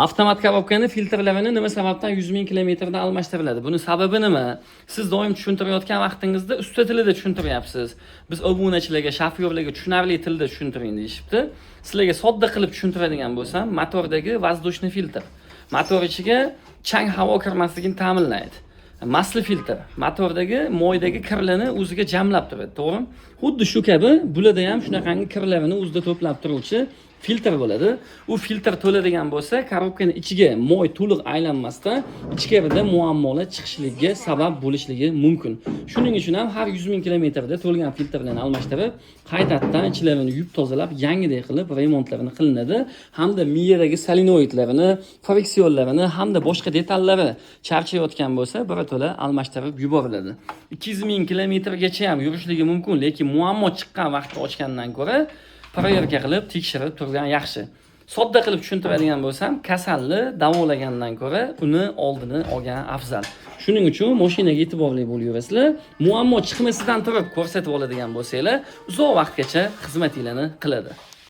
Avtomat korobkani filtrlarini nima sababdan 100 ming kilometrda almashtiriladi? Buni sababi nima? Siz doim tushuntirayotgan vaqtingizda usta tilida tushuntiryapsiz. Biz obunachilarga, shofyorlarga tushunarli tilda tushuntiring, deyishibdi. Sizlarga sodda qilib tushuntiradigan bo'lsam, motordagi воздушный filtr motor ichiga chang, havo kirmasligini ta'minlaydi. Масло filtr motordagi moydagi kirlarni o'ziga jamlab turadi, to'g'rimi? Xuddi shu kabi bularda ham shunaqangi kirlarini o'zida to'plab turuvchi filtr bo'ladi. U filtr to'ladigan bo'lsa, korobkani ichiga moy to'liq aylanmasdan, ichkarida muammolar chiqishligiga sabab bo'lishligi mumkin. Shuning uchun ham har 100 ming kilometrda to'lgan filtrlarni almashtirib, qaytadan ichlarini yuvib, tozalab, yangiday qilib remontlarini qilinadi hamda miyadagi solenoidlarini, friksionlarini hamda boshqa detallari charchayotgan bo'lsa, birato'la almashtirib yuboriladi. 200 ming kilometrgacha ham yurishligi mumkin, lekin muammo chiqqan vaqtda ochgandan ko'ra проверка qilib, tekshirib turgan yaxshi. Sodda qilib tushuntiradigan bo'lsam, kasalni davolagandan ko'ra uni oldini olgan afzal. Shuning uchun mashinaga e'tiborli bo'lib yurasizlar. Muammo chiqmasidan turib ko'rsatib oladigan bo'lsanglar, uzoq vaqtgacha xizmatinglarni qiladi.